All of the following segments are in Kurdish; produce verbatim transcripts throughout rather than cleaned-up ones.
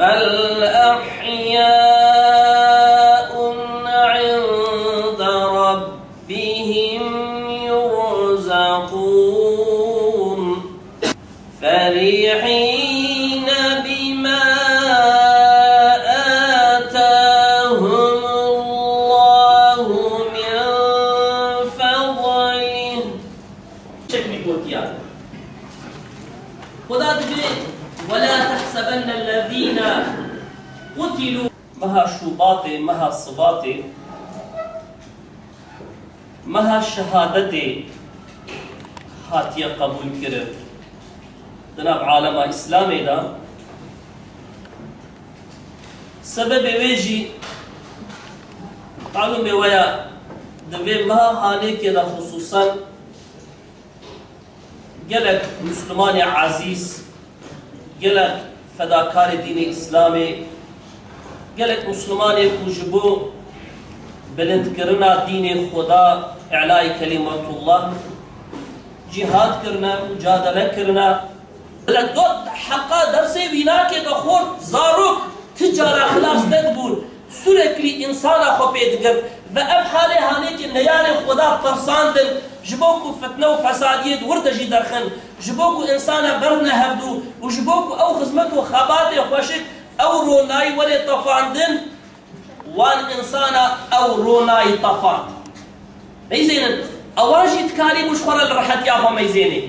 بل أحياء عند ربهم يرزقون. فرحين بما آتاهم الله من فضله. Çek bir gotiya. Xuda dibê, ولا تحسبن الذين قتلوا. Meha Şubatê, meha Sibatê, meha şehadetê hatiye qebûlkirin di nav alema Îslamê de. Sebebê wê jî, malûmê we ye, di vê meha hanêkê de xisûsen gelek Mislimanê ezîz, gelek fedakarê dînê Îslamê, gelek Mislimanê ku ji bo bilindkirina dînê Xuda, îlayê kelîmetullah, cîhad kirine, mucadele kirine. Li dot heqa dersê vînakê de xort, zarok ti cara xilas nedibûn. Sürekli însana xwe pê digirt ve ev halê hanêkê neyarê Xuda tirsandin, ji bo ku fitne û fesadiyê di wir de jî derxin, ji bo ku însana berdine hevdû û ji bo ku ew xizmet û xebatê xweşik, ew ronayî were tefandin, wan însana ew ronayî tefand. Meyzênin, ewan jî dikarîbû ji xwe re li rehetiya xwe meyzênê.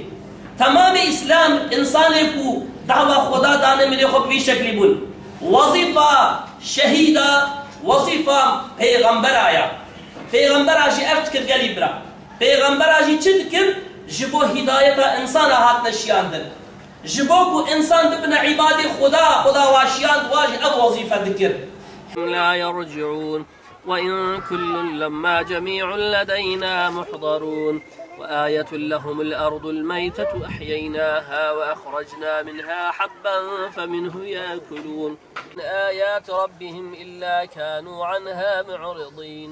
Temamê Îslam, însanê ku dawa Xuda dane milê xwe bi vî şeklî bûn. Wezîfa şehîda, wezîfa pêxembera ya. Pêxembera jî ev dikir gelî bira. Pêxembera jî çi dikir? Ji bo hîdayeta însana hatine şiyandin. Ji bo ku însan bibine îbadê Xuda, Xuda wa şiyand, wa jî ev wezîfe dikir. لا يرجعون. وإن كل لما جميع لدينا محضرون. وآية لهم الأرض الميتة أحييناها وأخرجنا منها حبا فمنه يأكلون. من آيات ربهم إلا كانوا عنها معرضين.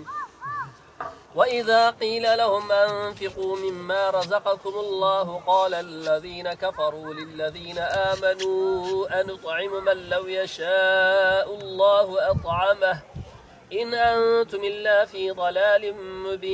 وإذا قيل لهم أنفقوا مما رزقكم الله قال الذين كفروا للذين آمنوا أنطعم من لو يشاء الله أطعمه إن أنتم إلا في ضلال مبين.